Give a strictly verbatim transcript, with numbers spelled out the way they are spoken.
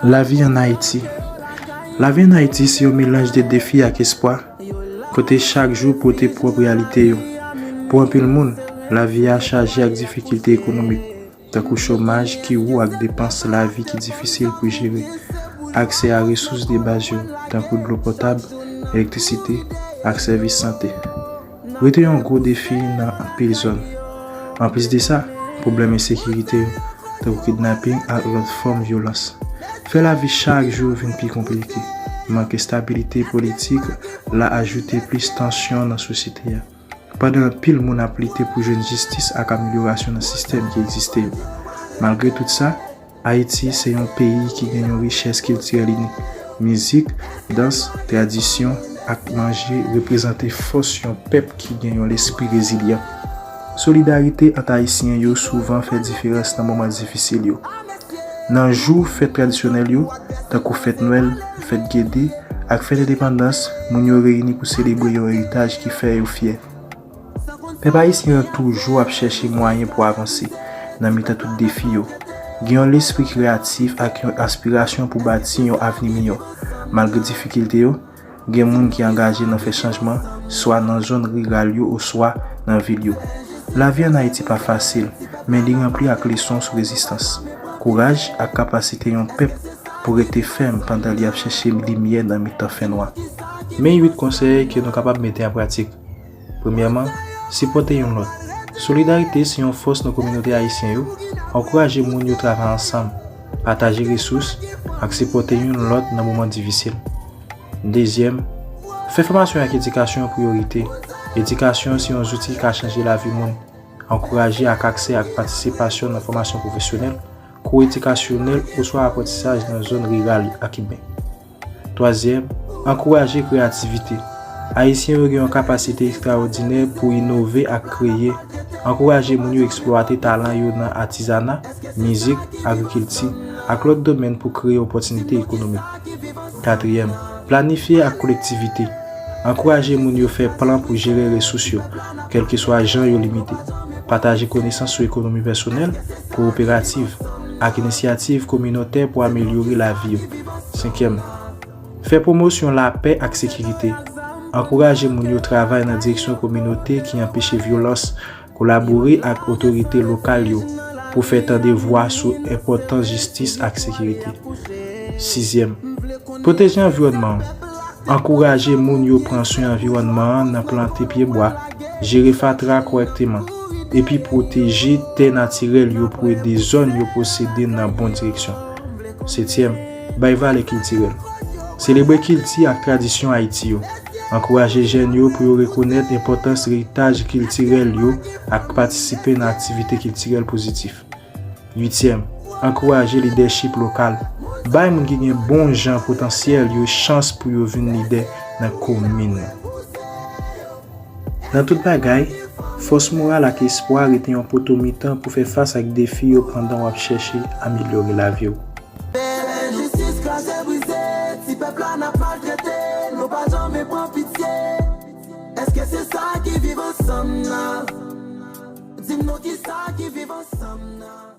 Lavi ann Ayiti. Lavi ann Ayiti se yon melanj de defi ak espwa, kote chak jou pote pwòp reyalite yo. Pou anpil moun, lavi a chaje ak difikilte ekonomik, tankou chomaj ki wo ak depans lavi ki difisil pou jere, aksè a resous de baz yo, tankou dlo potab, elektrisite, ak sèvis sante, rete yon gwo defi nan anpil zòn. Anplis de sa, pwoblèm ensekirite yo, tankou kidnaping ak lòt fòm vyolans, fè lavi chak jou vin pi konplike. Mank estabilite politik la ajoute plis tansyon nan sosyete a, pandan anpil moun ap lite pou jwenn jistis ak amelyorasyon nan sistèm ki egziste yo. Malgre tout sa, Ayiti se yon peyi ki gen yon richès kiltirèl inik. Mizik, dans, tradisyon, ak manje reprezante fòs yon pèp ki gen yon lespri rezilyan. Solidarite ant Ayisyen yo souvan fè diferans nan moman difisil yo. Nan jou fèt tradisyonèl yo, tankou fèt Nwèl, fèt Gede, ak fèt endepandans, moun yo reyini pou selebre yon eritaj ki fè yo fyè. Pèp ayisyen an toujou ap chèche mwayen pou avanse nan mitan tout defi yo. Gen yon lespri kreyatif ak yon aspirasyon pou bati yon avni miyò. Malgre difikilte yo, gen moun ki angaje nan fè chanjman, swa nan zòn riral yo oswa nan vil yo. Lavi ann Ayiti pa fasil, men li ranpli ak leson sou rezistans, kouraj ak kapasite yon pèp pou rete fèm pandan li ap chèche limyè nan mitan fènwa. Men uit konsèy ke nou kapab mete an pratik. Premyèman, sipòte youn lòt. Solidarite se yon fòs nan kominote ayisyen yo. Ankouraje moun yo travay ansanm, pataje resous, ak sipòte youn lòt nan moman difisil. Dezyèm, fè fòmasyon ak edikasyon yon priyorite. Edikasyon se yon zouti ki ka chanje lavi moun. Ankouraje ak aksè ak patisipasyon nan fòmasyon pwofesyonèl, kou edikasyonèl oswa aprantisaj nan zòn riral ak iben. Twazyèm, ankouraje kreyativite. Ayisyen yo gen yon kapasite ekstraòdinè pou inove ak kreye. Ankouraje moun yo eksplwate talan yo nan atizana, mizik, agrikilti, ak lòt domèn pou kreye opòtinite ekonomik. Katriyèm, planifye ak kolektivite. Ankouraje moun yo fè plan pou jere resous yo, kèlkeswa jan yo limite. Pataje konesans sou ekonomi pèsonèl, kowoperativ, ak inisyativ kominotè pou amelyore lavi yo. Senkyèm, fè pwomosyon lapè ak sekirite. Ankouraje moun yo travay nan direksyon kominote ki anpeche vyolans, kolabore ak otorite lokal yo pou fè tande vwa sou enpòtans jistis ak sekirite. Sizyèm, pwoteje anviwònman an. Ankouraje moun yo pran swen anviwònman an nan plante pyebwa, jere fatra kòrèkteman, epi pwoteje tè natirèl yo pou ede zòn yo posede nan bon direksyon. Setyèm, bay valè kiltirèl. Selebre kilti ak tradisyon Ayiti yo. Ankouraje jèn yo pou yo rekonèt enpòtans eritaj kiltirèl yo ak patisipe nan aktivite kiltirèl pozitif. Uityèm, ankouraje lidèchip lokal. Bay moun ki gen bon jan potansyèl yo chans pou yo vin lidè nan komin ou. Nan tout bagay, fòs moral ak espwa rete yon poto mitan pou fè fas ak defi yo pandan w ap chèche amelyore lavi w. Jistis kraze brize, ti pèp la n ap maltrete, nou pa janmen pran pitye. Èske se sa ki viv ansanm nan? Di m non, ki sa ki viv ansanm nan?